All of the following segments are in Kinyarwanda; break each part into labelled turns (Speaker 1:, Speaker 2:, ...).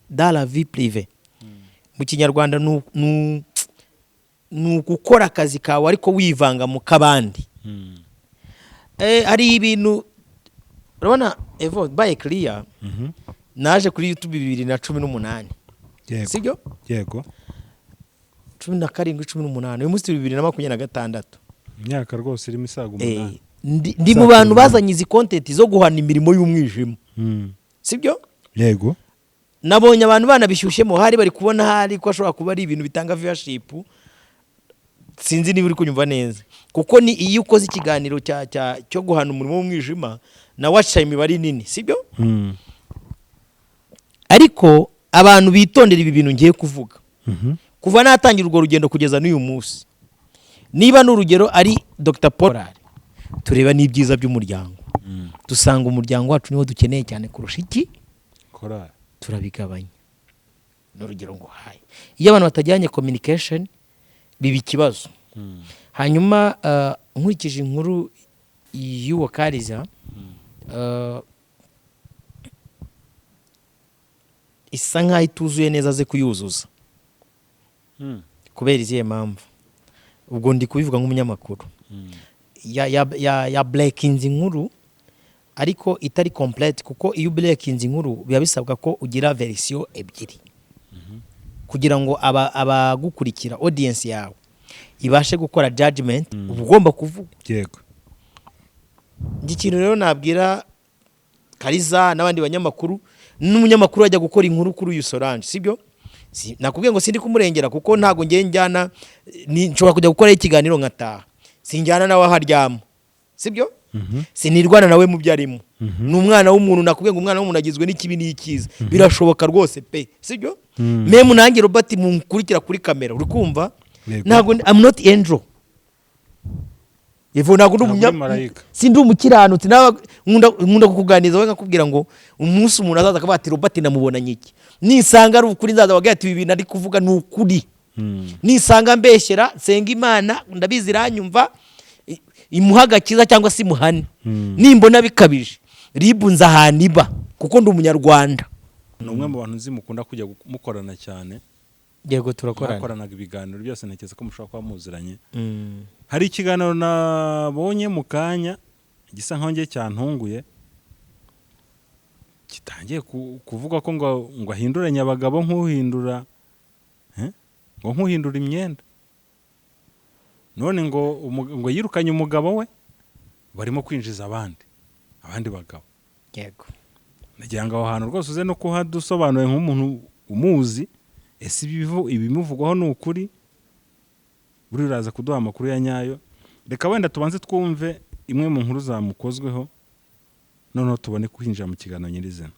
Speaker 1: dans la vie privée. Mu Kinyarwanda ni ugukora akazi kawe ariko wivanga mu kabandi. Hari ibintu urabona, Evo, baye clear. Naje kuri YouTube 2018.
Speaker 2: Yego.
Speaker 1: Sibyo?
Speaker 2: Yego.
Speaker 1: 17, 18, uyu munsi turi 2026.
Speaker 2: Imyaka rwose irimo isaga 8.
Speaker 1: Ndi mu bantu bazanye izi content zo guhana imirimo y'umwijima. Sibyo?
Speaker 2: Yego.
Speaker 1: Nabonye abantu banabishyushyemo, hari bari kubona hari ko ashobora kuba ari ibintu bitanga viewership. Sinzi niba uri kunyumva neza, kuko ni iyo ukoze ikiganiro cyo guhana umurimo w'umwijima na watch time iba ari nini, sibyo? Ariko abantu bitondera ibi bintu ngiye kuvuga. Kuva natangira urwo rugendo kugeza n'uyu munsi, niba n'urugero ari Dr Paul, tureba n'ibyiza by'umuryango, dusanga umuryango wacu niwo dukeneye cyane kurusha iki?
Speaker 2: Korali.
Speaker 1: Turabigabanya. Ni urugero nguhaye. Iyo abantu batajyanye communication biba ikibazo. Hanyuma nkurikije inkuru y'uwo Kariza, isa nkaho ituzuye neza, aze kuyuzuza. Kubera izihe mpamvu? Ubwo ndi kubivuga nk'umunyamakuru. Ya breakinze inkuru ariko itari complete, kuko iyo breakinze inkuru biba bisabwa ko ugira version ebyiri kugira ngo abagukurikira, audience yawe, ibashe gukora judgment. Uba ugomba kuvuga. Njye ikintu rero nabwira Kariza n'abandi banyamakuru, n'umunyamakuru ajya gukora inkuru kuri uyu Solange, sibyo? Nakubwiye ngo sindi kumurengera, kuko ntabwo ngiye njyana nshobora kujya gukora ikiganiro nkataha, sinjyana nawe aho aryama, sibyo? Sinirwana nawe mu byo arimo. Ni umwana w'umuntu. Nakubwiye ngo umwana w'umuntu agizwe n'ikibi n'icyiza, birashoboka rwose pe, sibyo? Même nanjye Robert munkurikira kuri kamera, uri kumva?
Speaker 2: Yego.
Speaker 1: Ntabwo I'm not angel. Yego, ntabwo ndi
Speaker 2: Ntabwo uri marayika.
Speaker 1: Sindi umukiranutsi. Nawe nkunda kukuganiriza, wowe nkakubwira ngo umunsi umuntu azaza akavuga ati: "Robert namubonanye iki?" Nisanga ari ukuri, nzaza bagira ati: "Ibi bintu ari kuvuga ni ukuri." Nisanga mbeshyera, nsenga Imana, ndabizi iranyumva, imuha agakiza cyangwa se imuhane. Nimbona bikabije, ribu nza ahantu iba, kuko ndi Umunyarwanda.
Speaker 2: Ni umwe mu bantu nzi mukunda kujya mukorana cyane.
Speaker 1: Yego, turakorana.
Speaker 2: Mwakoranaga ibiganiro byose, ntekereza ko mushobora kuba muziranye. Hari ikiganiro nabonye mu kanya gisa nkaho ngiye cyantunguye, gitangiye kuvuga ko ngo ahinduranye abagabo nk'uhindura, eh? Ngo nk'uhindura imyenda. None ngo yirukanye umugabo we, barimo kwinjiza abandi bagabo. Nagira ngo aho hantu rwose uze no kuhadusobanurira nk'umuntu umuzi. Ese ibimuvugwaho ni ukuri? Buriya uraza kuduha amakuru ya nyayo. Reka wenda tubanze twumve imwe mu nkuru zamukozweho, noneho tubone kwinjira mu kiganiro nyirizina.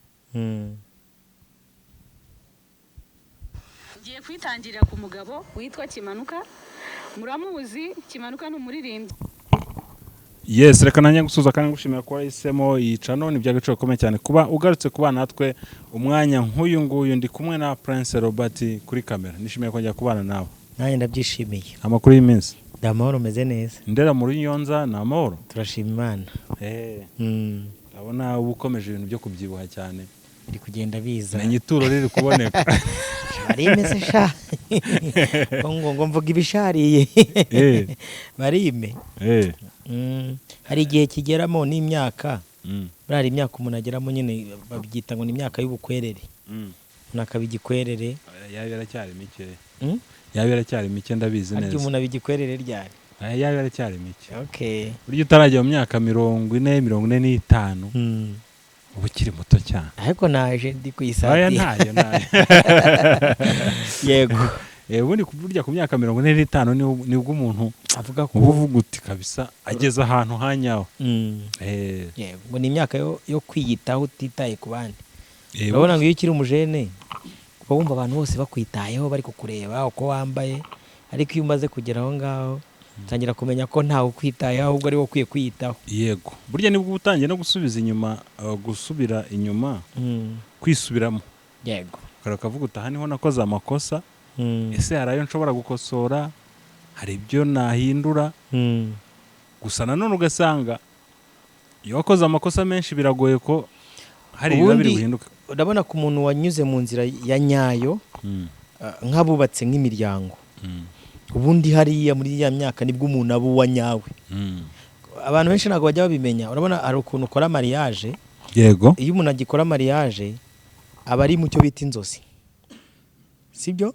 Speaker 3: Ngiye kwitangirira ku mugabo witwa Kimanuka. Muramuzi, Kimanuka ni umuririmbyi.
Speaker 2: Yes, reka nanjye gusuhuza kandi ngushimira kuba wahisemo iyi channel. Ni iby'agaciro gakomeye cyane kuba ugarutse kuba natwe umwanya nk'uyu nguyu. Ndi kumwe na Prince Robert kuri kamera, nishimiye kongera kubana nawe.
Speaker 1: Nanjye ndabyishimiye.
Speaker 2: Amakuru y'iminsi?
Speaker 1: Ndi amahoro, umeze neza.
Speaker 2: Ndera muri Nyonza ni amahoro?
Speaker 1: Turashima Imana.
Speaker 2: Ndabona uba ukomeje ibintu byo kubyibuha cyane.
Speaker 1: Biri kugenda biza.
Speaker 2: Menya ituro riri kuboneka.
Speaker 1: Barime se sha, ngo mvuga ibishariye. Barime. Hari igihe kigeramo n'imyaka. Buriya hari imyaka umuntu ageramo nyine, babyita ngo ni imyaka y'ubukwerere. Umuntu akaba igikwerere.
Speaker 2: Yaba yaracyari mike. Yaba yaracyari mike, ndabizi
Speaker 1: Harya
Speaker 2: neza.
Speaker 1: umuntu aba igikwerere ryari?
Speaker 2: Yaba yaracyari mike. Burya utarajya mu myaka 40, 45, uba ukiri muto cyane.
Speaker 1: Ariko naje ndi
Speaker 2: Aya
Speaker 1: kuyisatira.
Speaker 2: Ntayo, ntayo. Ubundi burya ku myaka 45 nibwo umuntu
Speaker 1: Avuga ko
Speaker 2: uba uvuga uti kabisa ageze ahantu hanyaho.
Speaker 1: Yego, ngo ni imyaka yo kwiyitaho utitaye ku bandi. Urabona ngo iyo ukiri umujene uba wumva abantu bose bakwitayeho, bari kukureba uko wambaye, ariko iyo umaze kugera aho ngaho utangira kumenya ko ntawe ukwitayeho, ahubwo ari wowe ukwiye kwiyitaho.
Speaker 2: Yego, burya nibwo uba utangiye no gusubiza inyuma, gusubira inyuma, kwisubiramo. Ukavuga uti: "Aha niho nakoze amakosa. Ese hari ayo nshobora gukosora? Hari ibyo nahindura?" Gusa nanone ugasanga iyo wakoze amakosa menshi biragoye ko Hari ibiba biri
Speaker 1: Ubundi
Speaker 2: buhinduke.
Speaker 1: Urabona, ku muntu wanyuze mu nzira ya nyayo, nk'abubatse nk'imiryango, ubundi hariya muri ya myaka nibwo umuntu aba uwa nyawe. Abantu benshi ntabwo bajya babimenya. Urabona hari ukuntu ukora mariage, iyo umuntu agikora mariage aba ari mu cyo bita inzozi, sibyo?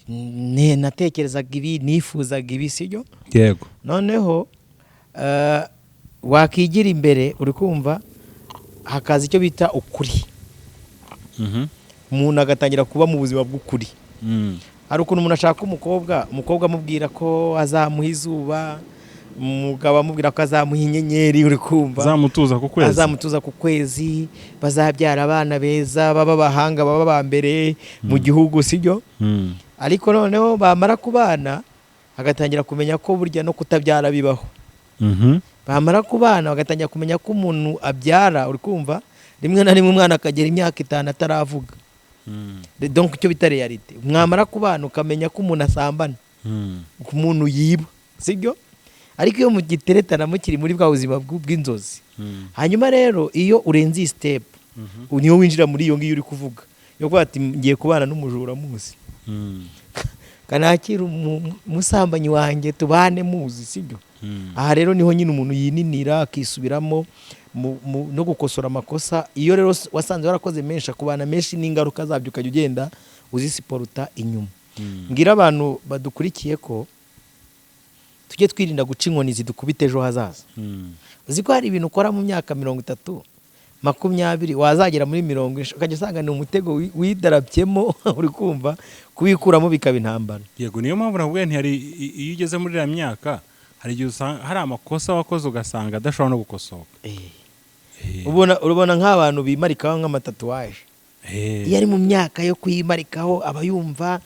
Speaker 1: Natekerezaga ibi, nifuzaga ibi, sibyo?
Speaker 2: Yego.
Speaker 1: Noneho wakigira imbere, uri kumva hakaza icyo bita ukuri, umuntu agatangira kuba mu buzima bw'ukuri. Hari ukuntu umuntu ashaka umukobwa, umukobwa amubwira ko azamuha izuba, umugabo amubwira ko azamuha inyenyeri, uri kumva?
Speaker 2: Azamutuza ku kwezi.
Speaker 1: Azamutuza ku kwezi, bazabyara abana beza, baba abahanga, baba aba mbere mu gihugu, sibyo? Ariko noneho bamara kubana agatangira kumenya ko burya no kutabyara bibaho. Bamara kubana bagatangira kumenya ko umuntu abyara, uri kumva, rimwe na rimwe umwana akagera imyaka 5 ataravuga. Donc icyo bita réalité. Mwamara kubana ukamenya ko umuntu asambana, ko umuntu yiba, sibyo? Ariko iyo mugiteretana mukiri muri bwa buzima bw'inzozi. Hanyuma rero iyo urenze iyi step, niyo winjira muri iyo ngiyo uri kuvuga yo kuvuga ati: "Ngiye kubana n'umujura muzi, kanakira umusambanyi wanjye tubane muzi," sibyo? Aha rero niho nyine umuntu yininira, akisubiramo no gukosora amakosa. Iyo rero wasanze warakoze menshi, akubana menshi n'ingaruka zabyo, ukajya ugenda uzisiporuta inyuma. Mbwira abantu badukurikiye ko tujye twirinda guca inkoni zidukubita ejo hazaza. Uzi ko hari ibintu ukora mu myaka 30, 20, wazagera muri 40 ukajya usanga ni umutego widarabyemo, uri kumva, kuwikuramo bikaba intambara.
Speaker 2: Yego, niyo mpamvu navuga nti hari iyo ugeze muri iriya myaka, hari igihe usanga hari amakosa wakoze ugasanga adashobora no gukosoka.
Speaker 1: Ubona nk'abantu bimarikaho nk'amatatouage, iyo ari mu myaka yo kuyimarikaho aba yumva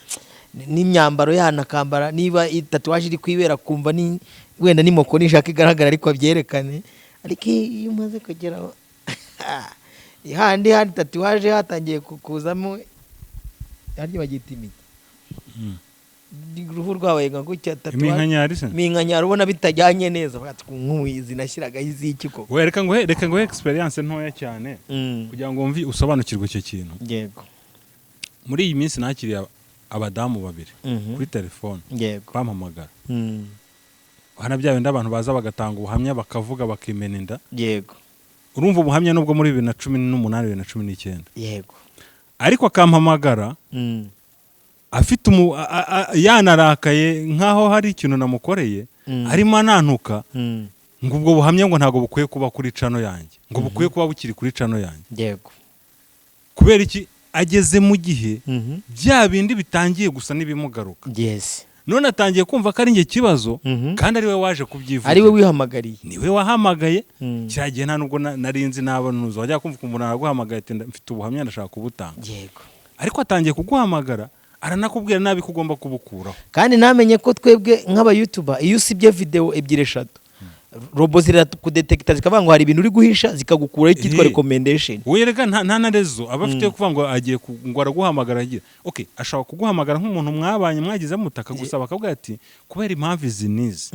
Speaker 1: n'imyambaro yanakambara, niba tatouage iri kwibera akumva ni wenda n'imoko nishaka igaragara, ariko abyerekane. Ariko iyo umaze kugera handi handi tatouage hatangiye kuzamo, harya bagita imiti, uruhu rwabaye nka gutya, tatouage
Speaker 2: Iminkanyari se?
Speaker 1: Iminkanyari, ubona bitajyanye neza. Bavuga ati: "Nk'ubu nashyiragaho iziki koko?"
Speaker 2: We, reka nguhe experience ntoya cyane kugira ngo wumve, usobanukirwe icyo kintu. Muri iyi minsi nakiriye abadamu babiri kuri telefone, bampamagara. Hano bya bindi abantu baza bagatanga ubuhamya, bakavuga, bakimena inda. Urumva, ubuhamya nubwo muri 2018, 2019, ariko akampamagara afite yanarakaye nk'aho hari ikintu namukoreye, arimo anantuka, ngo ubwo buhamya ngo ntabwo bukwiye kuba kuri channel yanjye, ngo bukwiye kuba bukiri kuri channel yanjye. Kubera iki? Ageze mu gihe bya bindi bitangiye gusa n'ibimugaruka. None atangiye kumva ko ari njye kibazo, kandi ari we waje kubyivugira.
Speaker 1: Ari we wihamagariye.
Speaker 2: Niwe wahamagaye. Kiriya gihe nta nubwo nari nzi naba ntuzi. Wajya kumva ukuntu umuntu araguhamagaye ati: "Mfite ubuhamya, ndashaka kubutanga." Ariko atangiye kuguhamagara, aranakubwira nabi ko ugomba kubukuraho.
Speaker 1: Kandi ntamenye ko twebwe nk'abayoutuber, iyo usibye videwo ebyiri, eshatu, robot zirakudetekita, zikavuga ngo hari ibintu uri guhisha, zikagukuraho icyitwa recommendation.
Speaker 2: Wowe reka nta na raison aba afite yo kuvuga ngo agiye ngo araguhamagara agira okay. Ashobora kuguhamagara nk'umuntu mwabanye, mwagize mutaka, gusaba akavuga ati: "Kubera impamvu izi n'izi,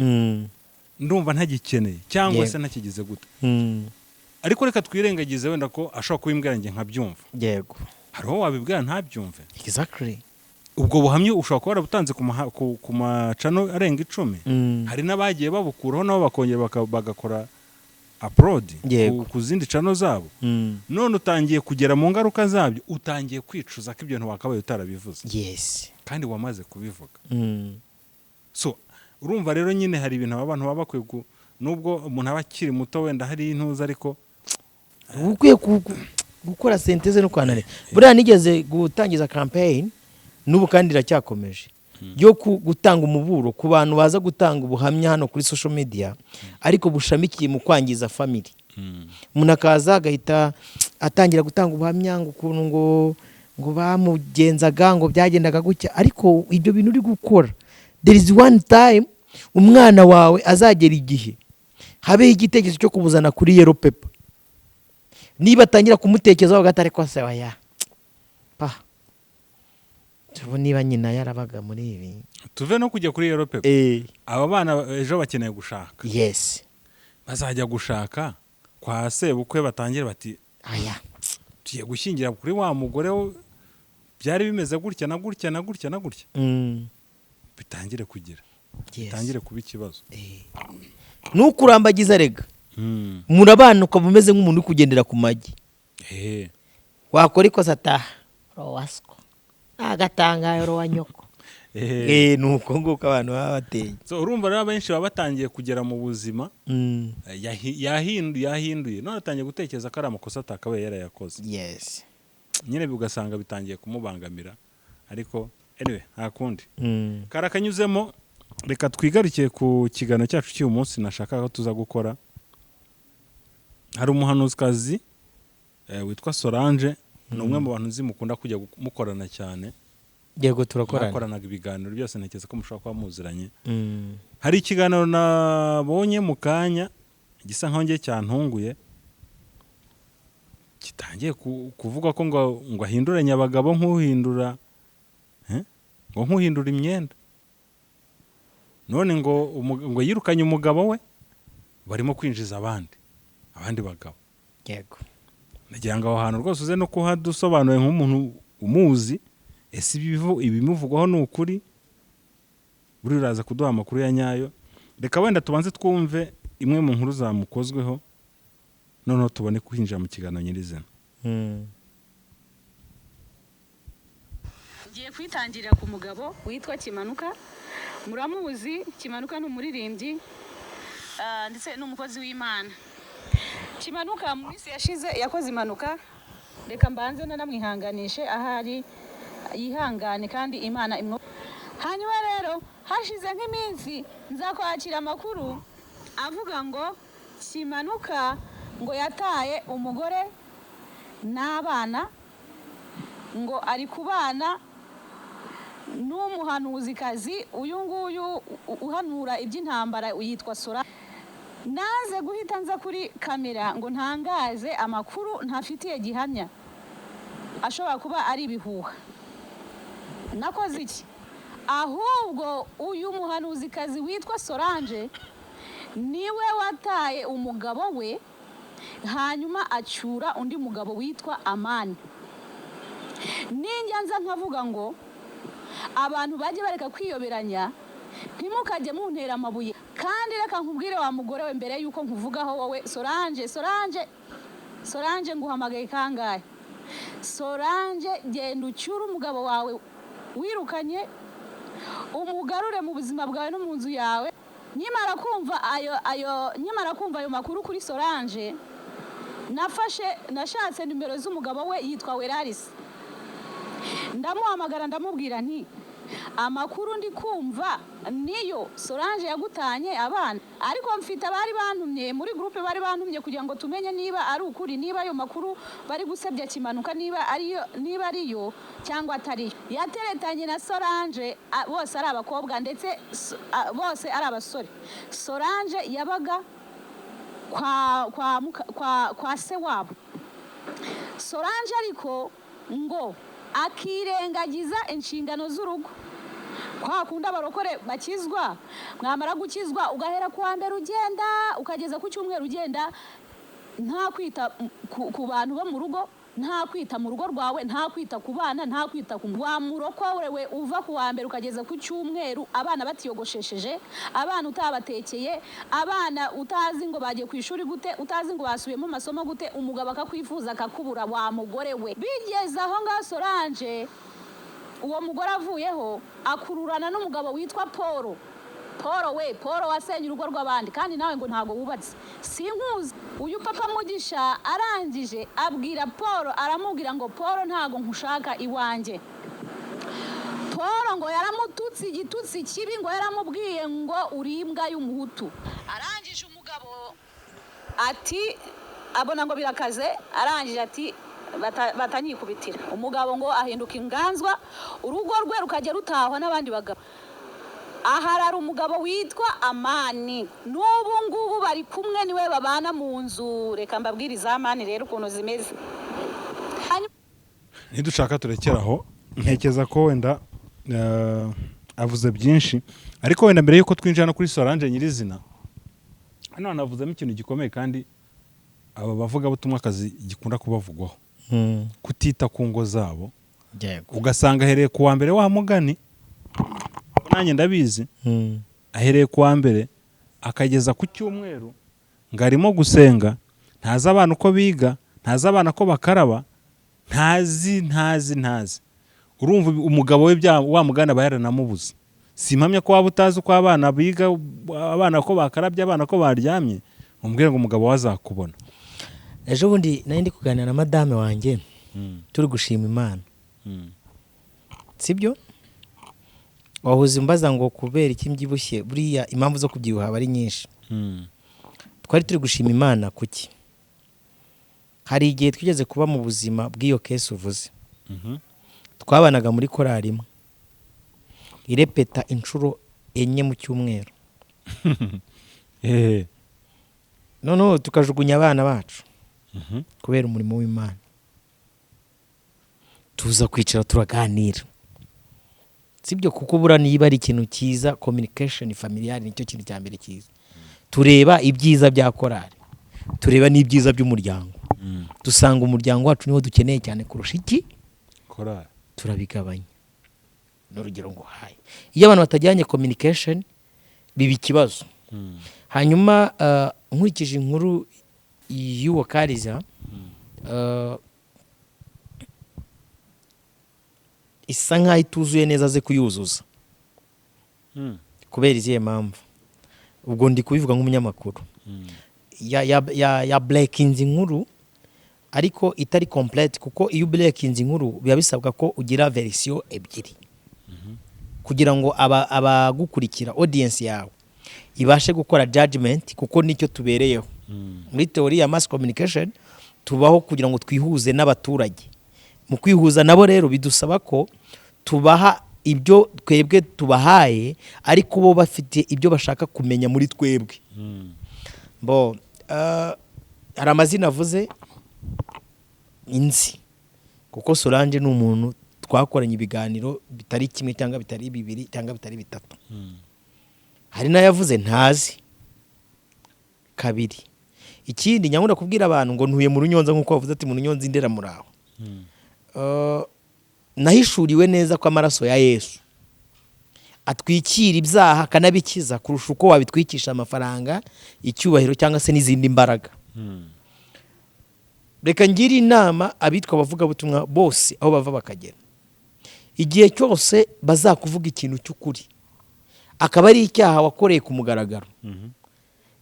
Speaker 2: ndumva ntagikeneye," cyangwa se ntakigize gute. Ariko reka twirengagize wenda ko ashobora kubimbwira njye nkabyumva. Hari uwo wabibwira ntabyumve. Ubwo buhamya ushobora kuba warabutanze ku machannel arenga 10. Hari n'abagiye babukuraho nabo bakongera bagakora upload ku zindi channel zabo. None utangiye kugera mu ngaruka zabyo, utangiye kwicuza ko ibyo bintu wakabaye utarabivuze, kandi wamaze kubivuga. So urumva rero nyine hari ibintu aba bantu baba bakwiye nubwo umuntu aba akiri muto, wenda hari intuza, ariko
Speaker 1: Uba ukwiye gukora synthèse no kwanarira. Buriya nigeze gutangiza campaign, n'ubu kandi iracyakomeje, yo gutanga umuburo ku bantu baza gutanga ubuhamya hano kuri social media, ariko bushamikiye mu kwangiza family. Umuntu akaza agahita atangira gutanga ubuhamya ngo ukuntu ngo bamugenzaga, ngo byagendaga gutya. Ariko ibyo bintu uri gukora, there is one time umwana wawe azagera igihe habeho igitekerezo cyo kumuzana kuri yellow paper. Niba atangira kumutekerezaho gato, ariko se oya pa, ubu niba nyina yarabaga muri ibi.
Speaker 2: Tuve no kujya kuri yellow paper. Aba bana ejo bakeneye gushaka. Bazajya gushaka kwa sebukwe, batangire bati
Speaker 1: Aya.
Speaker 2: Tugiye gushyingira kuri wa mugore byari bimeze gutya na gutya na gutya na gutya, bitangire kugira bitangire kuba ikibazo.
Speaker 1: Nukurambagiza rega, murabana ukaba umeze nk'umuntu uri kugendera ku magi. Wakora ikosa, ataha rowasiko agatangaye rowa nyoko. Ni uko nguko abantu baba bateye.
Speaker 2: So, urumva rero abenshi baba batangiye kugera mu buzima, yahinduye none atangiye gutekereza ko ari amakosa atakabaye yarayakoze. Nyine ugasanga bitangiye kumubangamira, ariko anyway, nta kundi. Karakanyuzemo. Reka twigarukiye ku kiganiro cyacu cy'uyu munsi nashakaga ko tuza gukora. Hari umuhanuzikazi witwa Solange, ni umwe mu bantu nzi mukunda kujya mukorana cyane.
Speaker 1: Yego, turakorana.
Speaker 2: Mwakoranaga ibiganiro byose, ntekereza ko mushobora kuba muziranye. Hari ikiganiro nabonye mu kanya gisa nkaho ngiye cyantunguye, gitangiye kuvuga ko ngo ahinduranye abagabo nk'uhindura, ngo nk'uhindura imyenda. None ngo yirukanye umugabo we, barimo kwinjiza abandi bagabo. Nagira ngo aho hantu rwose uze no kuhadusobanurira nk'umuntu umuzi. Ese ibimuvugwaho ni ukuri? Buriya uraza kuduha amakuru ya nyayo. Reka wenda tubanze twumve imwe mu nkuru zamukozweho, noneho tubone kwinjira mu kiganiro nyirizina.
Speaker 3: Ngiye kwitangirira ku mugabo witwa Kimanuka. Muramuzi, Kimanuka ni umuririmbyi, ndetse n'umukozi w'Imana. Kimanuka mu minsi yashize yakoze impanuka. Reka mbanze nanamwihanganishe ahari, yihangane kandi Imana imwo. Hanyuma rero hashize nk'iminsi nza kwakira amakuru avuga ngo Kimanuka ngo yataye umugore n'abana, ngo ari kubana n'umuhanuzikazi uyu nguyu uhanura iby'intambara yitwa Sora. Naze guhita nza kuri kamera ngo ntangaze amakuru ntafitiye gihamya, ashobora kuba ari ibihuha. Nakoze iki? Ahubwo uyu muhanuzikazi witwa Solange niwe wataye umugabo we, hanyuma acyura undi mugabo witwa Amani. Ninjya nza nkavuga ngo abantu bajye bareka kwiyoberanya, ntimukajye muntera amabuye. Kandi reka nkubwire wa mugore we, mbere yuko nkuvugaho wowe Solange, Solange, Solange, nguhamagaye kangahe? Solange, genda ucyure umugabo wawe wirukanye, umugarure mu buzima bwawe no mu nzu yawe. Nkimara kumva ayo makuru kuri Solange, nafashe, nashatse nimero z'umugabo we yitwa Werarisi, ndamuhamagara, ndamubwira nti: "Amakuru ndi kumva niyo? Solange yagutanye abana?" Ariko mfite abari bantumye muri groupe, bari bantumye kugira ngo tumenye niba ari ukuri, niba ayo makuru bari gusebya Kimanuka niba ariyo, niba ariyo cyangwa atariyo. Yateretanye na Solange, bose ari abakobwa, ndetse bose ari abasore. Solange yabaga kwa se wabo Solange, ariko ngo akirengagiza inshingano z'urugo, kwa kundi abarokore bakizwa, mwamara gukizwa ugahera ku wa mbere ugenda ukageza ku cyumweru ugenda, nta kwita ku bantu bo mu rugo, nta kwita mu rugo rwawe, nta kwita ku bana, nta kwita ku wa murokore we. Uva ku wa mbere ukageza ku cyumweru abana batiyogoshesheje, abana utabatekeye, abana utazi ngo bagiye ku ishuri gute, utazi ngo basubiyemo amasomo gute, umugabo akakwifuza akakubura. Wa mugore we, bigeze aho ngaho Solange uwo mugore avuyeho akururana n'umugabo witwa Paul. Paul we, Paul wasenye urugo rw'abandi, kandi nawe ngo ntabwo wubatse, sinkuzi. Uyu Papa Mugisha arangije abwira Paul, aramubwira ngo: "Paul, ntabwo nkushaka iwanjye." Paul ngo yaramututse igitutsi kibi, ngo yaramubwiye ngo: "Uri imbwa y'umuhutu." Arangije umugabo ati, abona ngo birakaze, arangije ati: "Batanyikubitira." Umugabo ngo ahinduka inganzwa, urugo rwe rukajya rutahwa n'abandi bagabo. Aharara umugabo witwa Amani, n'ubu ngubu bari kumwe, niwe babana mu nzu. Reka mbabwire Amani rero ukuntu zimeze.
Speaker 2: Nidushaka turekere aho. Ntekereza ko wenda avuze byinshi, ariko wenda mbere y'uko twinjira no kuri Solange nyirizina, hano hanavuzemo ikintu gikomeye kandi Aba bavugabutumwakazi gikunda kubavugwaho kutita ku ngo zabo, ugasanga ahereye ku wa mbere, wa mugani ko nanjye ndabizi, ahereye ku wa mbere akageza ku cyumweru ngo arimo gusenga, ntazi abana uko biga, ntazi abana ko bakaraba, ntazi, ntazi, ntazi. Urumva umugabo we wa mugani aba yaranamubuze. Simpamya ko waba utazi uko abana biga, abana ko bakarabye, abana ko baryamye, umubwire ngo umugabo we azakubona.
Speaker 1: Ejo bundi nari ndi kuganira na madame wanjye, turi gushima Imana, sibyo? Wahuze imbaza ngo kubera iki mbyibushye. Buriya impamvu zo kubyibuha aba ari nyinshi. Twari turi gushima Imana kuki hari igihe twigeze kuba mu buzima bw'iyo case uvuze. Twabanaga muri korari imwe irepeta inshuro 4 mu cyumweru, noneho tukajugunya abana bacu kubera umurimo w'Imana. Tuza kwicara turaganira, sibyo? Kuko buriya niba ari ikintu cyiza, communication familiale nicyo kintu cya mbere cyiza. Tureba ibyiza bya korari, tureba n'ibyiza by'umuryango, dusanga umuryango wacu niwo dukeneye cyane kurusha iki?
Speaker 2: Korari.
Speaker 1: Turabigabanya. Ni urugero nguhaye. Iyo abantu batajyanye communication biba ikibazo. Hanyuma nkurikije inkuru y'uwo Kariza, isa nkaho ituzuye neza, aze kuyuzuza. Kubera izihe mpamvu? Ubwo ndi kubivuga nk'umunyamakuru. Ya breakinze inkuru ariko itari complete, kuko iyo breakinze inkuru biba bisabwa ko ugira version ebyiri kugira ngo abagukurikira, audience yawe, ibashe gukora judgment, kuko nicyo tubereyeho. Muri theory ya mass communication, tubaho kugira ngo twihuze n'abaturage. Mu kwihuza nabo rero bidusaba ko tubaha ibyo twebwe tubahaye, ariko bo bafite ibyo bashaka kumenya muri twebwe. Bo hari amazina avuze inzi, kuko Solange ni umuntu twakoranye ibiganiro bitari kimwe cyangwa bitari bibiri cyangwa bitari bitatu. Hari n'ayavuze ntazi. Kabiri, ikindi nyamura kubwira abantu ngo ntuye mu Runyonza, nk'uko bavuze ati mu Runyonza indera muraho. Nahishuriwe neza ko amaraso ya Yesu atwikira ibyaha akanabikiza kurusha uko wabitwikisha amafaranga, icyubahiro cyangwa se n'izindi mbaraga. Reka ngire inama abitwa abavugabutumwa bose aho bava bakagera: igihe cyose bazakuvuga ikintu cy'ukuri akaba ari icyaha wakoreye ku mugaragaro,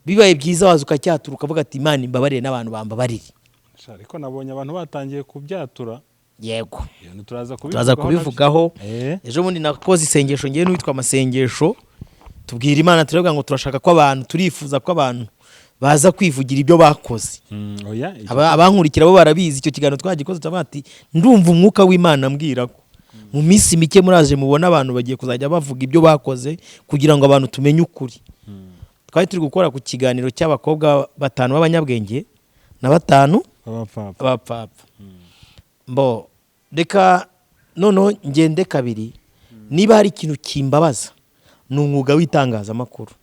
Speaker 1: bibaye byiza waza ukacyatura, ukavuga ati: "Imana imbabarire n'abantu bambabarire."
Speaker 2: Sha, ariko nabonye abantu batangiye kubyatura.
Speaker 1: Yego.
Speaker 2: Iyo turaza
Speaker 1: Turaza
Speaker 2: kubivugaho.
Speaker 1: kubivugaho. Ejo bundi nakoze isengesho ngewe n'uwitwa Amasengesho, tubwira Imana, turavuga ngo turashaka ko abantu, turifuza ko abantu baza kwivugira ibyo bakoze.
Speaker 2: Oya,
Speaker 1: Abankurikira bo barabizi, icyo kiganiro twagikoze. Turavuga ati: "Ndumva umwuka w'Imana ambwira ko mu minsi mike muraje mubona abantu bagiye kuzajya bavuga ibyo bakoze kugira ngo abantu tumenye ukuri." Twari turi gukora ku kiganiro cy'abakobwa batanu b'abanyabwenge na batanu
Speaker 2: abapfapfa.
Speaker 1: Abapfapfa. Mbo reka noneho ngende kabiri. Niba hari ikintu kimbabaza ni umwuga w'itangazamakuru.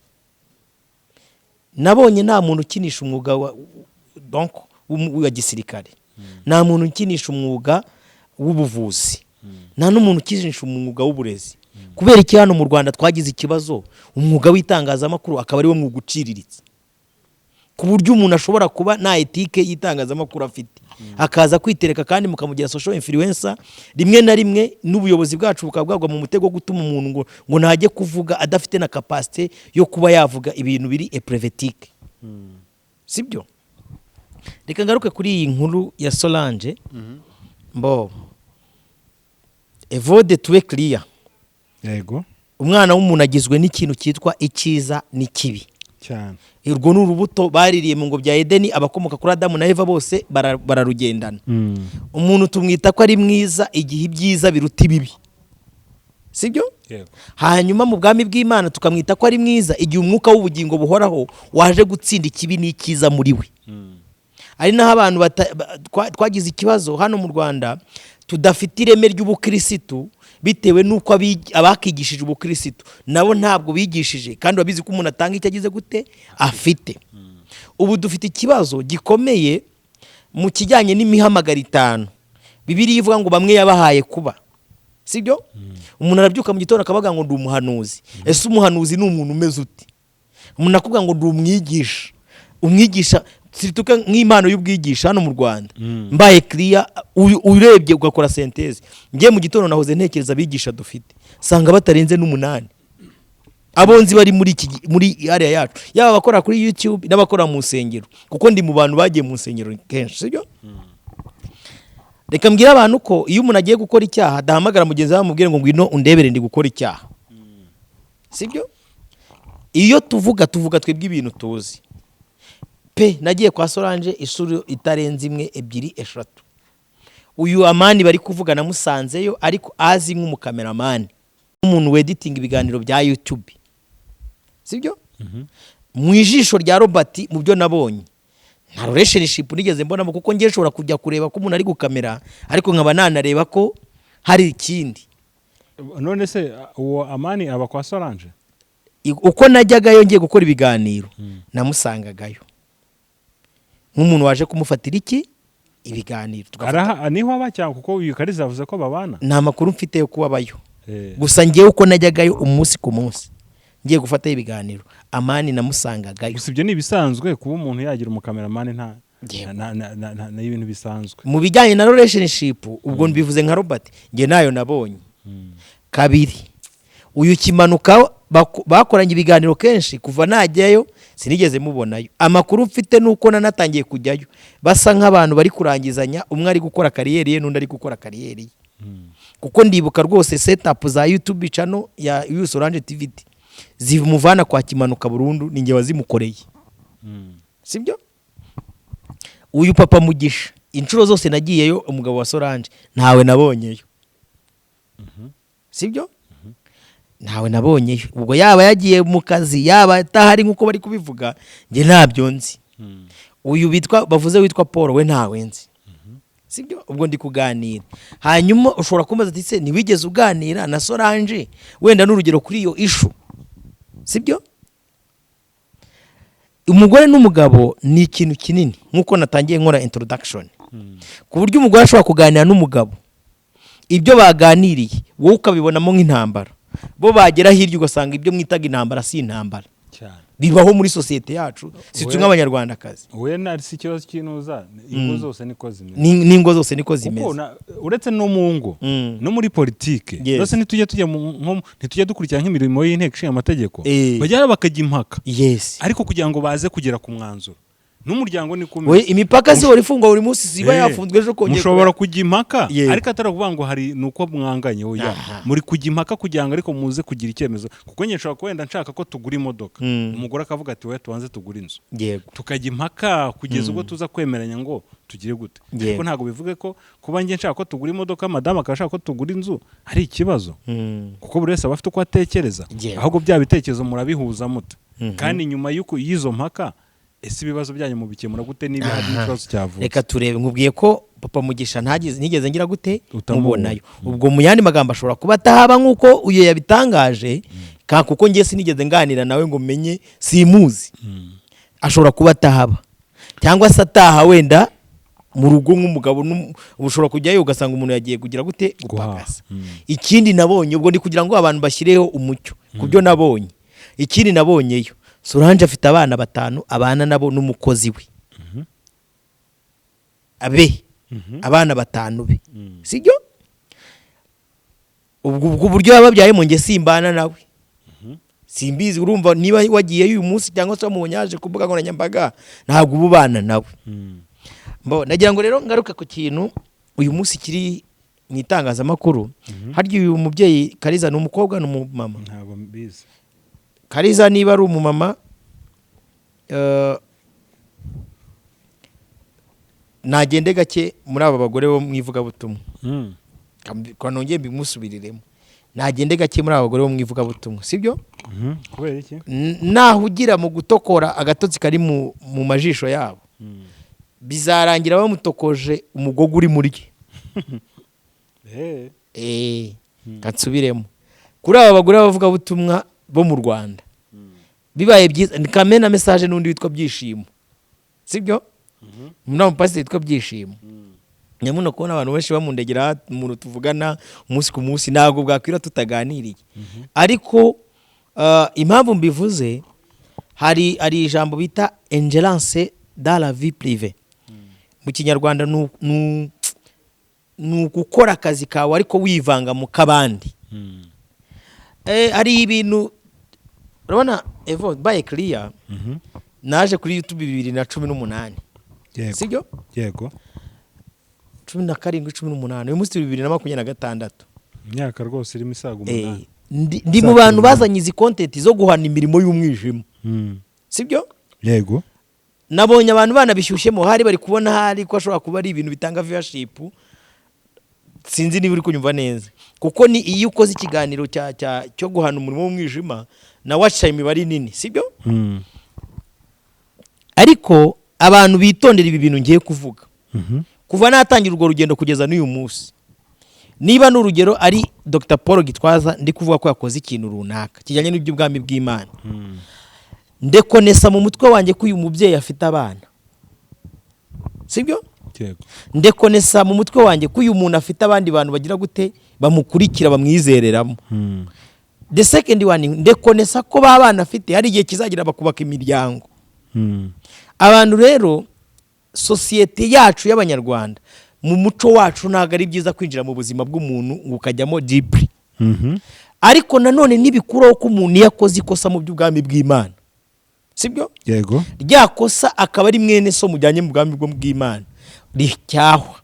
Speaker 1: Nabonye nta muntu ukinisha umwuga wa, donc, wa gisirikare, nta muntu ukinisha umwuga w'ubuvuzi, nta n'umuntu ukinisha umwuga w'uburezi. Kubera iki hano mu Rwanda twagize ikibazo, umwuga w'itangazamakuru akaba ariwo mwuga uciriritse, ku buryo umuntu ashobora kuba nta éthique y'itangazamakuru afite akaza kwitereka kandi mukamugira social influencer? Rimwe na rimwe n'ubuyobozi bwacu bukaba bwagwa mu mutego wo gutuma umuntu ngo ntajye kuvuga adafite na capacité yo kuba yavuga ibintu biri épreuve éthique, sibyo? Reka ngaruke kuri iyi nkuru ya Solange. Mbo Evode, tube clear. Umwana w'umuntu agizwe n'ikintu cyitwa icyiza n'ikibi. Urwo ni urubuto baririye mu ngobyi ya Edeni. Abakomoka kuri Adamu na Eva bose bararugendana. Umuntu tumwita ko ari mwiza igihe ibyiza biruta ibibi, sibyo?
Speaker 2: Yego.
Speaker 1: Hanyuma mu bwami bw'Imana tukamwita ko ari mwiza igihe umwuka w'ubugingo buhoraho waje gutsinda ikibi n'icyiza muri we. Ari naho abantu twagize ikibazo hano mu Rwanda, tudafite ireme ry'ubukirisitu bitewe n'uko abakigishije ubukirisitu nabo ntabwo bigishije, kandi babizi ko umuntu atanga icyo agize gute afite. Ubu dufite ikibazo gikomeye mu kijyanye n'imihamagaro itanu Bibiliya ivuga ngo bamwe yabahaye kuba, sibyo? Umuntu arabyuka mu gitondo akavuga ngo ndi umuhanuzi. Ese umuhanuzi ni umuntu umeze ute? Umuntu akubwira ngo ndi umwigisha. Umwigisha surtout nk'impano y'ubwigisha hano mu Rwanda, mbaye kiriya, urebye ugakora synthèse, ngiye mu gitondo nahoze ntekereza abigisha dufite, sanga batarenze n'umunani abo nzi bari muri area yacu, yaba abakora kuri YouTube n'abakora mu nsengero, kuko ndi mu bantu bagiye mu nsengero kenshi, sibyo? Reka mbwire abantu ko iyo umuntu agiye gukora icyaha adahamagara mugenzi we amubwire ngo ngwino undebere ndi gukora icyaha, sibyo? Iyo tuvuga, tuvuga twebwe ibintu tuzi pe. Nagiye kwa Solange inshuro itarenze imwe, ebyiri, eshatu. Uyu Amani bari kuvuga namusanzeyo, ariko azi nk'umukameramani, nk'umuntu weditinga ibiganiro bya YouTube, sibyo? Mu ijisho rya Robert, mu byo nabonye, nta relationship nigeze mbonamo, kuko ngiye nshobora kujya kureba ko umuntu ari gukamera, ariko nkaba nanareba ko hari ikindi.
Speaker 2: None se uwo Amani aba kwa Solange?
Speaker 1: Uko najyagayo ngiye gukora ibiganiro, namusangagayo nk'umuntu waje kumufatira iki ibiganiro.
Speaker 2: Araha niho aba cyangwa? Kuko uyu Kariza yavuze ko babana.
Speaker 1: Nta makuru mfite yo kuba abayo. Gusa ngewe uko najyagayo umunsi ku munsi ngiye gufatayo ibiganiro, Amani namusangagayo.
Speaker 2: Gusa ibyo ni ibisanzwe, kuba umuntu yagira umukameramani nta
Speaker 1: Yego.
Speaker 2: Ni ibintu bisanzwe.
Speaker 1: Mu bijyanye na relationship, ubwo mbivuze nka Robert, nge nayo nabonye. Kabiri, uyu Kimanuka bakoranye ibiganiro kenshi, kuva najyayo sinigeze mubonayo. Amakuru mfite ni uko nanatangiye kujyayo basa nk'abantu bari kurangizanya, umwe ari gukora career ye n'undi ari gukora career ye, kuko ndibuka rwose setup za YouTube channel ya Solange TV zimuvana kwa Kimanuka burundu ni njye wazimukoreye, sibyo? Uyu Papa Mugisha, inshuro zose nagiyeyo, umugabo wa Solange, ntawe nabonyeyo, sibyo? Ntawe nabonyeyo. Ubwo yaba yagiye mu kazi, yaba atahari nk'uko bari kubivuga, njye ntabyo nzi. Uyu bitwa bavuze witwa Paul we ntawe nzi, sibyo? Ubwo ndi kuganira, hanyuma ushobora kumbaza ati: se ntiwigeze uganira na Solange wenda n'urugero kuri iyo issue, sibyo? Umugore n'umugabo ni ikintu kinini, nk'uko natangiye nkora introduction, ku buryo umugore ashobora kuganira n'umugabo, ibyo baganiriye wowe ukabibonamo nk'intambara, bo bagera hirya ugasanga ibyo mwitaga intambara si intambara.
Speaker 2: Cyane.
Speaker 1: Bibaho muri sosiyete yacu, si twe nk'Abanyarwandakazi.
Speaker 2: We na si ikibazo cy'inuza, ingo zose niko zimeze.
Speaker 1: N'ingo zose niko
Speaker 2: Kuko
Speaker 1: zimeze.
Speaker 2: Uretse no mu ngo, no muri politike zose, ntitujya tujya ntitujya dukurikira nk'imirimo y'Inteko Ishinga Amategeko, bajya bakajya impaka, ariko kugira ngo baze kugera ku mwanzuro. N'umuryango niko
Speaker 1: We
Speaker 2: umeze.
Speaker 1: imipaka si ihora ifungwa buri munsi, siba yafunzwe ejo kongera
Speaker 2: Mushobora kujya impaka, ariko atari ukuvuga ngo hari ni uko mwanganye, oya. Muri kujya impaka kugira ngo ariko muze kugira icyemezo, kuko njye nshobora kuba wenda nshaka ko tugura imodoka, umugore akavuga ati: "Wowe tubanze tugure inzu." Tukajya impaka kugeza ubwo tuza kwemeranya ngo tugire gute. Ariko ntabwo bivuge ko kuba njye nshaka ko tugura imodoka, madamu akaba ashaka ko tugura inzu, ari ikibazo, kuko buri wese aba afite uko atekereza. Ahubwo bya bitekerezo murabihuza mute? Kandi nyuma y'uko y'izo mpaka, ese ibibazo byanyu mubikemura gute niba hari n'ikibazo cyavutse?
Speaker 1: Reka turebe. Nkubwiye ko Papa Mugisha ntagize, ntigeze ngira gute?
Speaker 2: Utamubona.
Speaker 1: Mubonayo. Ubwo mu yandi magambo ashobora kuba atahaba nk'uko uyu yabitangaje, kuko njye sinigeze nganira nawe ngo menye, simuzi. Ashobora kuba atahaba cyangwa se ataha wenda mu rugo nk'umugabo, ushobora kujyayo ugasanga umuntu yagiye kugira gute? Gupagasa. Ikindi nabonye, ubwo ndi kugira ngo abantu bashyireho umucyo ku byo nabonye, ikindi nabonyeyo, Solange afite abana batanu abana nabo n'umukozi we, abe abana batanu be, sibyo? Ubwo buryo yababyayemo njye simbana nawe, simbizi. Urumva niba wagiyeyo uyu munsi cyangwa se wamubonye yaje ku mbuga nkoranyambaga, ntabwo uba ubana nawe. Mbo nagira ngo rero ngaruke ku kintu uyu munsi kiri mu itangazamakuru. Harya uyu mubyeyi Kariza ni umukobwa, ni umumama?
Speaker 2: Ntabwo mbizi.
Speaker 1: Kariza niba ari umumama, nagende gake muri aba bagore bo mu ivugabutumwa. Nongeye mbimusubiriremo, nagende gake muri aba bagore bo mu ivugabutumwa, sibyo?
Speaker 2: Kubera iki?
Speaker 1: Nahugira mu gutokora agatotsi kari mu majisho yabo, bizarangira bamutokoje umugogo uri muri ye. Kansubiremo, kuri aba bagore b'abavugabutumwa bo mu Rwanda, bibaye byiza ni kamena message n'undi witwa Byishimo. Sibyo? Muri mupasiteri witwa Byishimo, nyamuna kubona abantu benshi bamundegera, umuntu tuvugana umunsi ku munsi, ntabwo bwakwira tutaganiriye. Ariko impamvu mbivuze, hari ijambo bita ingérence dans la vie privée mu Kinyarwanda, ni ugukora akazi kawe ariko wivanga mu kabandi. Hari ibintu urabona, Evo, baye clear. Naje kuri YouTube 2018.
Speaker 2: Yego.
Speaker 1: Sibyo?
Speaker 2: Yego.
Speaker 1: 17, 18, uyu munsi turi 2026.
Speaker 2: Imyaka rwose irimo isaga 8.
Speaker 1: Ndi mu bantu bazanye izi content zo guhana imirimo y'umwijima. Sibyo?
Speaker 2: Yego.
Speaker 1: Nabonye abantu banabishyushyemo, hari bari kubona hari ko ashobora kuba ari ibintu bitanga viewership. Sinzi niba uri kunyumva neza, kuko ni iyo ukoze ikiganiro cyo guhana umurimo w'umwijima, nawe aca imibare nini, sibyo? Ariko abantu bitondera ibi bintu ngiye kuvuga. Kuva natangira urwo rugendo kugeza n'uyu munsi, niba n'urugero ari Dr Paul Gitwaza, ndi kuvuga ko yakoze ikintu runaka kijyanye n'iby'ubwami bw'Imana, ndekonesa mu mutwe wanjye ko uyu mubyeyi afite abana, sibyo?
Speaker 2: Yego.
Speaker 1: Ndekonesa mu mutwe wanjye ko uyu muntu afite abandi bantu bagira gute, bamukurikira, bamwizereramo. The second one, ndekonesa ko ba bana afite hari igihe kizagira bakubaka imiryango. Abantu rero, sosiyete yacu y'Abanyarwanda, mu muco wacu ntabwo ari byiza kwinjira mu buzima bw'umuntu ngo ukajyamo deeply. Ariko nanone ntibikuraho ko umuntu iyo akoze ikosa mu by'ubwami bw'Imana, sibyo?
Speaker 2: Yego.
Speaker 1: Rya kosa akaba ari mwene so mujyanye mu bwami bw'Imana, ricyahwa.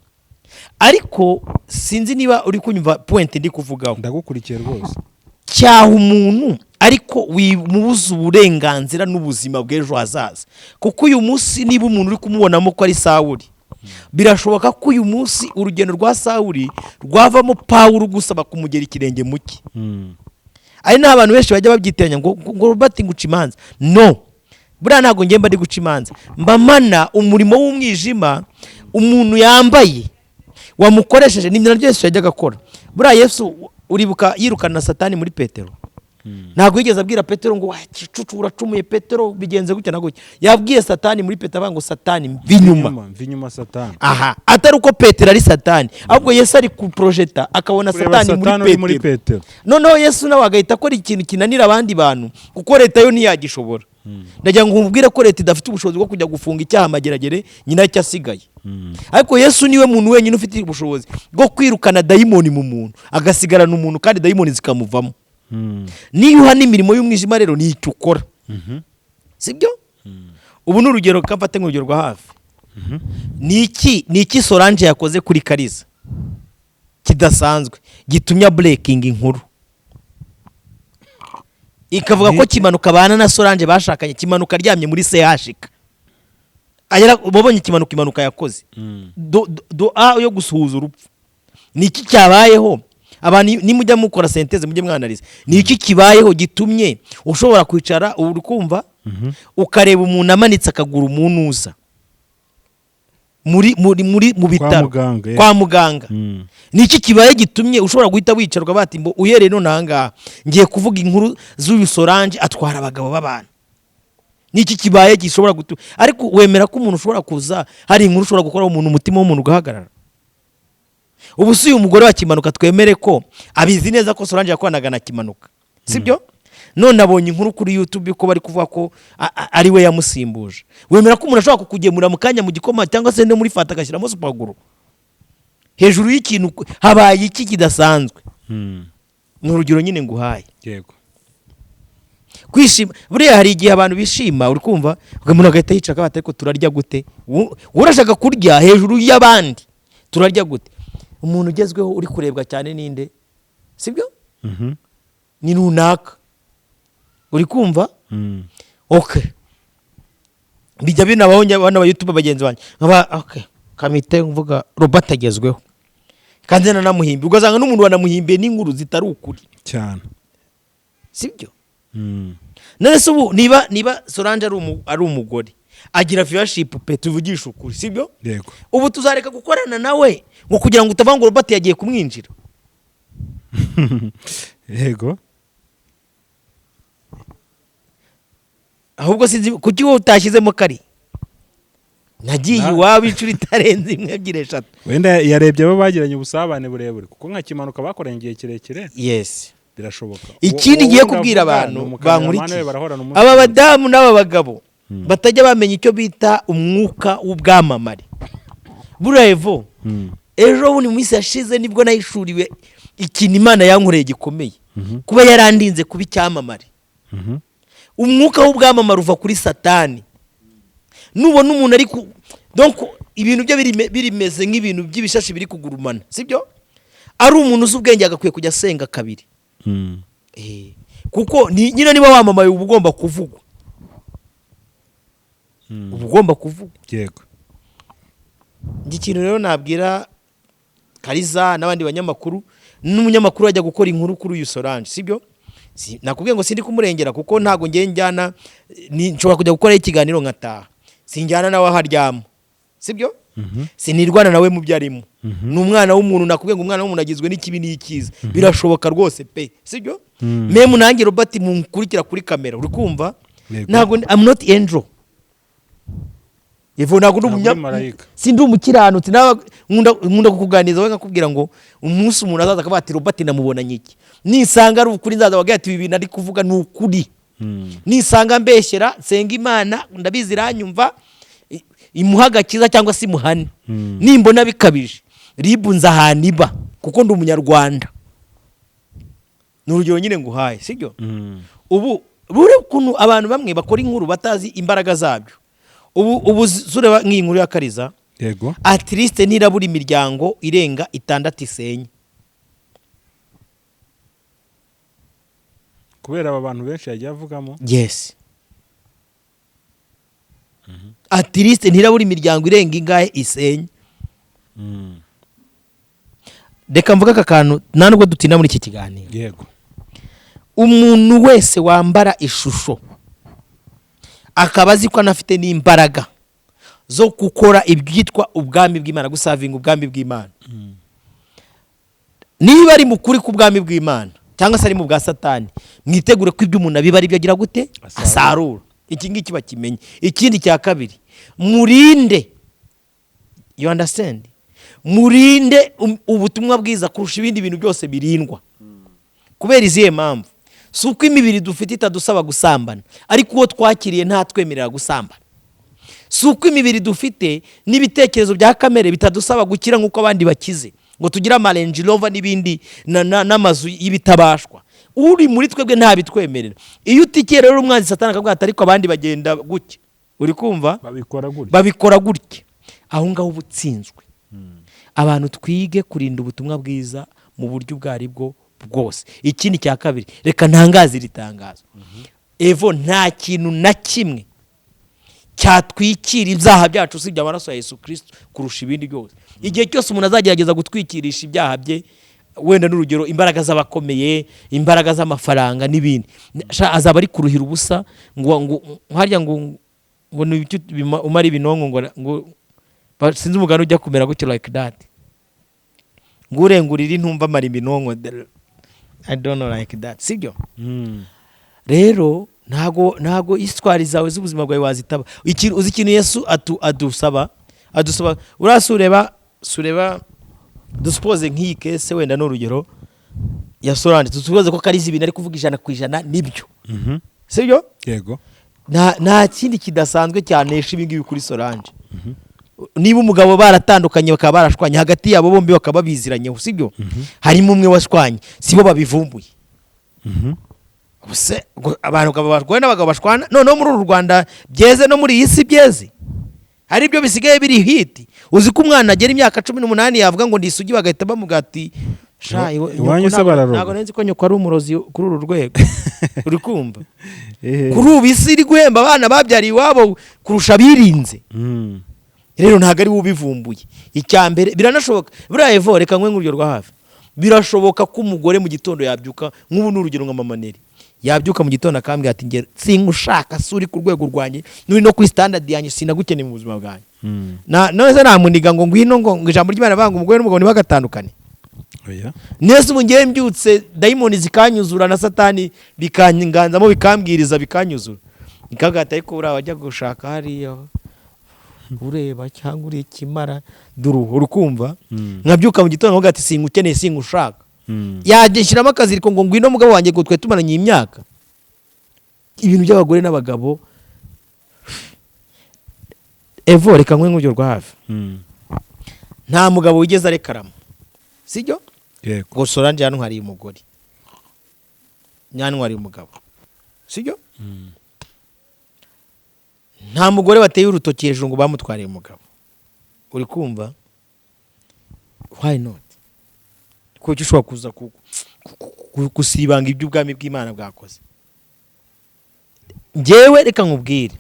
Speaker 1: Ariko sinzi niba uri kunyumva point ndi kuvugaho.
Speaker 2: Ndagukurikiye rwose.
Speaker 1: Cyaha umuntu, ariko wimubuza uburenganzira n'ubuzima bw'ejo hazaza, kuko uyu munsi niba umuntu uri kumubonamo ko ari Sawuri, birashoboka ko uyu munsi urugendo rwa Sawuri rwavamo Pawulo gusaba kumugera ikirenge mu cye. Ari n'aho abantu benshi bajya babyitiranya ngo Robert nguca imanza. No, buriya ntabwo ngiye mba ndi guca imanza, mba mana umurimo w'umwijima umuntu yambaye wamukoresheje. Ni naryo Yesu yajyaga akora. Buriya Yesu, uribuka yirukana na Satani muri Petero, ntabwo yigeze abwira Petero ngo: "Wa gicucu, uracumuye Petero, bigenze gutya na gutya." Yabwiye Satani muri Petero, avuga ngo: "Satani, mva inyuma."
Speaker 2: Mva inyuma, Satani.
Speaker 1: Aha atari uko Petero ari Satani, ahubwo Yesu ari kuprojeta akabona
Speaker 2: kureba
Speaker 1: Satani
Speaker 2: Satani
Speaker 1: muri
Speaker 2: uri muri
Speaker 1: Petero.
Speaker 2: Petero.
Speaker 1: Noneho Yesu nawe agahita akora ikintu kinanira abandi bantu, kuko leta yo ntiyagishobora. Ndagira ngo nkubwire ko leta idafite ubushobozi bwo kujya gufunga icyaha Mageragere nyina cyo asigaye, ariko Yesu niwe muntu wenyine ufite ubushobozi bwo kwirukana dayimoni mu muntu, agasigarana umuntu kandi dayimoni zikamuvamo. Niyo uhana imirimo y'umwijima rero, ni icyo ukora, sibyo? Ubu ni urugero, kamfate nk'urugero rwa hafi. Ni iki Solange yakoze kuri Kariza kidasanzwe gitumye breaking inkuru ikavuga ko Kimanuka abana na Solange bashakanye, Kimanuka aryamye muri CHK? Wabonye Kimanuka, impanuka yakoze, do a yo gusuhuza urupfu. Ni iki cyabayeho? Abantu nimujya mukora synthèse, mujye mwanariza ni iki kibayeho gitumye ushobora kwicara, uri kumva, ukareba umuntu amanitse akaguru umuntu uza muri mu bitaro,
Speaker 2: muganga,
Speaker 1: kwa muganga. Ni iki kibaye gitumye ushobora guhita wicarwa bati ngo uhereye none aha ngaha ngiye kuvuga inkuru z'uyu Solange atwara abagabo b'abantu? Ni iki kibaye gishobora gutuma? Ariko wemera ko umuntu ushobora kuza, hari inkuru ushobora gukora umuntu, umutima w'umuntu ugahagarara? Ubu si uyu mugore wa Kimanuka, twemere ko abizi neza ko Solange yakoranaga na Kimanuka, sibyo? None abonye inkuru kuri YouTube ko bari kuvuga ko ari we yamusimbuje. Wemera ko umuntu ashobora kukugemura mu kanya mu gikoma cyangwa se no muri fanta agashyiramo super glue hejuru y'ikintu? Habaye iki kidasanzwe? Ni urugero nyine nguhaye.
Speaker 2: Yego.
Speaker 1: Kwishima, buriya hari igihe abantu bishima, uri kumva, umuntu agahita yicara akavuga ati: "Ariko turarya gute?" Urashaka kurya hejuru y'abandi, turarya gute? Umuntu ugezweho uri kurebwa cyane ninde, sibyo? Ni runaka, uri kumva? Okay, bijya binabaho bano ba YouTube bagenzi banjye, nkaba okay kamite mvuga Robert agezweho kandi nanamuhimbi, ugasanga n'umuntu wanamuhimbiye n'inkuru zitari ukuri.
Speaker 2: Cyane.
Speaker 1: Sibyo? None se ubu niba Solange ari umugore agira viewership pe, tuvugisha ukuri, sibyo?
Speaker 2: Yego.
Speaker 1: Ubu tuzareka gukorana nawe ngo kugira ngo utavuga ngo Robert yagiye kumwinjira?
Speaker 2: Yego.
Speaker 1: Ahubwo sinzi kuki wowe utashyizemo kari. Nagiye iwabo inshuro itarenze imwe, ebyiri, eshatu.
Speaker 2: Wenda yarebye abo bagiranye ubusabane burebure, kuko nka Kimanuka bakoranye igihe kirekire.
Speaker 1: Yes.
Speaker 2: Birashoboka.
Speaker 1: Ikindi
Speaker 2: Uwo
Speaker 1: ngiye
Speaker 2: ndavuga
Speaker 1: kubwira
Speaker 2: ni
Speaker 1: abantu
Speaker 2: umukameramani
Speaker 1: bankurikiye,
Speaker 2: we, barahorana umunsi
Speaker 1: aba
Speaker 2: ku munsi.
Speaker 1: badamu n'aba bagabo batajya bamenya icyo bita umwuka w'ubwamamare. Buriya Evo, ejo bundi mu minsi yashize nibwo nahishuriwe ikintu Imana yankoreye gikomeye, kuba yarandinze kuba icyamamare. Umwuka w'ubwamamare uva kuri Satani. Nubona umuntu ari ku, donc ibintu bye birimeze nk'ibintu by'ibishashi biri kugurumana, sibyo? Ari umuntu uzi ubwenge agakwiye kujya asenga kabiri. Kuko nyine niba wamamaye uba ugomba kuvugwa, uba ugomba kuvugwa. Njye ikintu rero nabwira Kariza n'abandi banyamakuru, n'umunyamakuru ajya gukora inkuru kuri uyu Solange, sibyo? Nakubwiye ngo sindi kumurengera, kuko ntabwo ngiye njyana, nshobora kujya gukoraho ikiganiro nkataha, sinjyana nawe aho aryama, sibyo? Sinirwana nawe mu byo arimo. Ni umwana w'umuntu. Nakubwiye ngo umwana w'umuntu agizwe n'ikibi n'icyiza, birashoboka rwose pe, sibyo? Même nanjye Robert munkurikira kuri kamera, uri kumva?
Speaker 2: Yego.
Speaker 1: Ntabwo I'm not angel Evo, ntabwo ndi
Speaker 2: Ntabwo uri marayika.
Speaker 1: Sindi umukiranutsi. Nawe nkunda kukuganiriza, wowe nkakubwira ngo umunsi umuntu azaza akavuga ati: "Robert namubonanye iki", nisanga ari ukuri nzaza wagira ati: "Ibi bintu ari kuvuga ni ukuri." Nisanga mbeshyera, nsenga Imana, ndabizi iranyumva, imuha agakiza cyangwa se imuhane. Nimbona bikabije, RIB nza ahantu iba, kuko ndi Umunyarwanda. Ni urugero nyine nguhaye, sibyo? Ubu bure ukuntu abantu bamwe bakora inkuru batazi imbaraga zabyo. Ubu zureba nk'iyi nkuru ya Kariza, at least ntirabura imiryango irenga itandatu isenye.
Speaker 2: Kubera aba bantu benshi yagiye avugamo.
Speaker 1: Yes, at least ntirabura imiryango irenga ingahe isenye. Reka mvuge aka kantu, nta nubwo dutinda muri iki kiganiro. Umuntu wese wambara ishusho akaba azi ko anafite n'imbaraga zo gukora ibyitwa ubwami bw'Imana, guservinga ubwami bw'Imana, niba ari mu kuri k'ubwami bw'Imana cyangwa se ari mu bwa Satani, mwitegure ko ibyo umuntu abiba ari byo agira gute?
Speaker 2: Asarura.
Speaker 1: Asarura. Iki ngiki bakimenye. Ikindi cya kabiri, murinde, you understand, murinde ubutumwa bwiza kurusha ibindi bintu byose birindwa. Kubera izihe mpamvu? Si uko imibiri dufite itadusaba gusambana, ariko uwo twakiriye ntatwemerera gusambana. Si uko imibiri dufite n'ibitekerezo bya kamere bitadusaba gukira nk'uko abandi bakize, ngo tugire ama Range Rover n'ibindi n'amazu y'ibitabashwa. Uri muri twebwe ntabitwemerera. Iyo utikiye rero umwanzi Satani akavuga ati: "Ariko abandi bagenda gutya", uri kumva?
Speaker 2: Babikora gutya.
Speaker 1: Babikora gutya, aho ngaho uba utsinzwe. Abantu twige kurinda ubutumwa bwiza mu buryo ubwo ari bwo bwose. Ikindi cya kabiri, reka ntangaze iri tangazo Evo: nta kintu na kimwe cyatwikira ibyaha byacu usibye amaraso ya Yesu Kirisito kurusha ibindi byose. Igihe cyose umuntu azagerageza gutwikirisha ibyaha bye, wenda n'urugero imbaraga z'abakomeye, imbaraga z'amafaranga n'ibindi, sha, azaba ari kuruhira ubusa. Ngo harya ngo ni ibiki umara ibinonko ngo sinzi umugani ujya kumera gutyo like that, ngo urengurira intumva amara ibinonko, I don't know, like that, sibyo? Rero ntago histoire zawe z'ubuzima bwawe wazitaba. Uzi ikintu Yesu adusaba? Uriya sureba, dusuppose nk'iyi case, wenda ni urugero, ya Solange, dusuppose ko Kariza ibintu ari kuvuga 100% nibyo, sibyo?
Speaker 2: Yego.
Speaker 1: Nta kindi kidasanzwe cyanesha ibi ngibi kuri Solange. Niba umugabo baratandukanye, bakaba barashwanye, hagati yabo bombi bakaba babiziranyeho, sibyo? Harimo umwe washwanye, sibo babivumbuye. Ubuse ngo abantu barwana n'abagabo bashwana, noneho muri uru Rwanda byeze, no muri iyi si byeze, hari ibyo bisigaye biri hit. Uzi ko umwana agera imyaka 18 yavuga ngo ndi isugi, bagahita bamubwira ati: "Sha,
Speaker 2: Iwanyu
Speaker 1: nyoko
Speaker 2: se bararoga?"
Speaker 1: Ntabwo nzi ko nyoko ari umurozi kuri uru rwego, uri kumva?
Speaker 2: Ehe.
Speaker 1: Kuri ubu isi iri guhemba abana babyariye iwabo kurusha abirinze. Rero ntabwo ari we ubivumbuye. Icya mbere, biranashoboka buriya Evo, reka nkwe nk'urugero rwa hafi, birashoboka ko umugore mu gitondo yabyuka, nk'ubu ni urugero, nka mama Neri yabyuka mu gitondo akambwira ati: "Nge singushaka, si uri ku rwego rwanjye, n'uri no kuri standard yanjye, sinagukeneye mu buzima bwanjye." Na none se namuniga ngo ngwino, ngo ijambo ry'Imana banga umugore n'umugabo ntibagatandukane?
Speaker 2: Oya.
Speaker 1: Nese ubu ngewe mbyutse dayimoni zikanyuzura na Satani bikanganzamo, bikambwiriza, bikanyuzura, ikagata, ariko buriya wajya gushaka hariya. Ureba cyangwa uri ikimara duruhu, urukumva? Nkabyuka mu gitondo nkavuga ati: "Singukeneye, singushaka." Yagishyiramo akaziriko ngo ngwino mugabo wanjye, ngo twe tumaranye imyaka. Ibintu by'abagore n'abagabo, evo, reka nkwe nk'urugero rwa hafi. Nta mugabo wigeze arekarama, sibyo?
Speaker 2: Yego.
Speaker 1: Ngo Solange yantwariye umugore, yantwariye umugabo, sibyo? Nta mugore wateye urutoki hejuru ngo bamutwariye umugabo, uri kumva? Why not? Kuko ushobora kuza gusibanga iby'ubwami bw'Imana bwakoze. Njyewe reka nkubwire,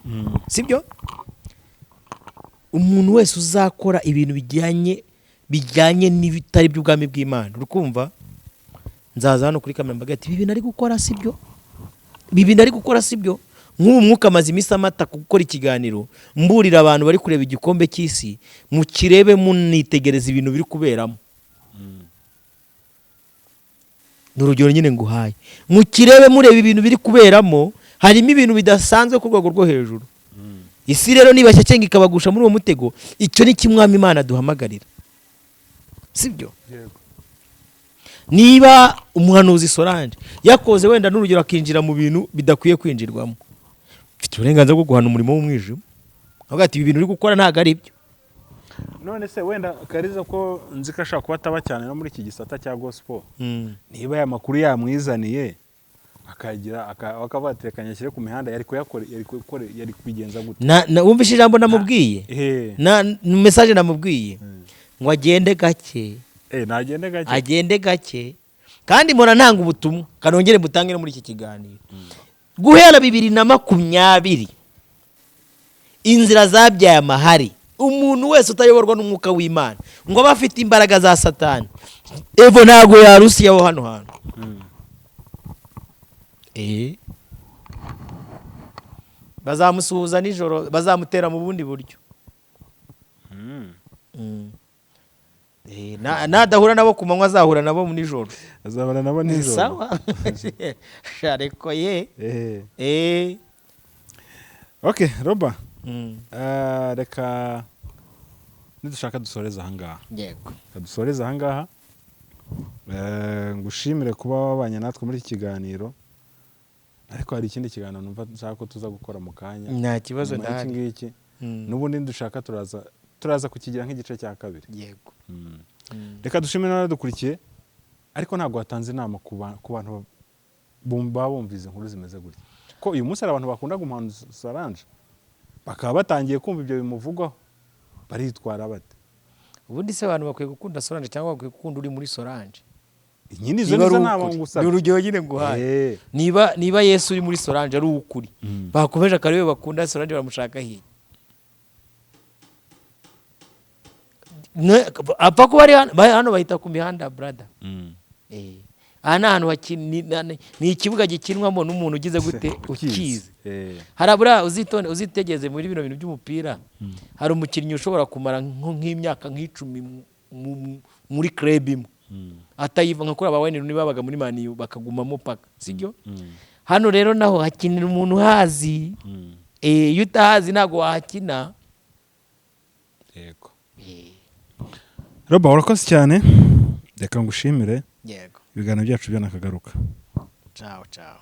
Speaker 1: sibyo? Umuntu wese uzakora ibintu bijyanye n'ibitari by'ubwami bw'Imana, uri kumva, nzaza hano kuri kamera mbaga ati: "Ibi bintu ari gukora si byo, ibi bintu ari gukora si byo." Nk'ubu mwuka amaze iminsi amata gukora ikiganiro mburira abantu bari kureba igikombe cy'isi: mukirebe munitegereza ibintu biri kuberamo. Ni urugero nyine nguhaye. Mukirebe mureba ibintu biri kuberamo, harimo ibintu bidasanzwe ku rwego rwo hejuru. Isi rero nibashya ikabagusha muri uwo mutego, icyo ni kimwe Imana duhamagarira, sibyo?
Speaker 2: Yego.
Speaker 1: Niba umuhanuzi Solange yakoze wenda n'urugero akinjira mu bintu bidakwiye kwinjirwamo, mfite uburenganzira bwo guhana umurimo w'umwijima, avuga ati: "Ibi bintu uri gukora ntabwo ari byo."
Speaker 2: None se wenda Kariza, ko nzi ko ashobora kuba ataba cyane no muri iki gisata cya gospel, niba aya makuru yamwizaniye akagira akavuga ati: "Reka nyashyire ku mihanda," yari kuyakora, yari kubigenza gute?
Speaker 1: Wumvishe ijambo namubwiye?
Speaker 2: Eh.
Speaker 1: Na message namubwiye ngo agende gake.
Speaker 2: Eh, nagende gake.
Speaker 1: Agende gake. Kandi mpora ntanga ubutumwa, kanongere mbutange no muri iki kiganiro. Guhera 2020, inzira zabyaye amahari. Umuntu wese utayoborwa n'umwuka w'Imana ngo abe afite imbaraga za Satani, evo, ntabwo yarusiyaho hano hantu. Bazamusuhuza nijoro, bazamutera mu bundi buryo. Nadahura nabo ku manywa, azahura nabo nijoro.
Speaker 2: Azabana nabo nijoro.
Speaker 1: Sawa, shareko ye.
Speaker 2: Okay, Roba. Reka nidushaka dusoreze ahangaha.
Speaker 1: Yego.
Speaker 2: Reka dusoreze ahangaha. Ngushimire kuba wabanye natwe muri iki kiganiro, ariko hari ikindi kiganiro numva nshaka ko tuza gukora mu kanya
Speaker 1: Nta kibazo,
Speaker 2: nyuma y'iki
Speaker 1: ndahari.
Speaker 2: ngiki. N'ubundi nidushaka turaza kukigira nk'igice cya kabiri.
Speaker 1: Yego.
Speaker 2: Reka dushimire n'abadukurikiye, ariko ntabwo watanze inama ku bantu baba bumva izi nkuru zimeze gutya, ko uyu munsi hari abantu bakunda umuhanuzi Solange bakaba batangiye kumva ibyo bimuvugwaho, baritwara bate?
Speaker 1: Ubundi se abantu bakwiye gukunda Solange cyangwa bakwiye gukunda uri muri Solange?
Speaker 2: Nyine izo
Speaker 1: Niba
Speaker 2: nizo
Speaker 1: ari
Speaker 2: nama
Speaker 1: uw'ukuri.
Speaker 2: ngusabye.
Speaker 1: Ni urugero nyine nguhaye. Niba Yesu uri muri Solange ari uw'ukuri, bakomeje akaba bakunda Solange, baramushaka hirya. Apfa kuba ari hano, hano bahita ku mihanda, brother. Aha ni ahantu ni ikibuga gikinwamo n'umuntu ugize gute? Ukizi. Harabura uzitonde, uzitegereze muri bino bintu by'umupira, hari umukinnyi ushobora kumara nk'imyaka nk'icumi muri club imwe atayiva, nka kuriya ba Wayne Rooney babaga muri Man U bakagumamo paka, sibyo? Hano rero naho hakinira umuntu uhazi. Iyo utahazi ntabwo wahakina.
Speaker 2: Yego. Roba, urakoze cyane, reka ngushimire.
Speaker 1: Yego.
Speaker 2: Ibiganiro byacu byo nakagaruka.
Speaker 1: Ciao ciao.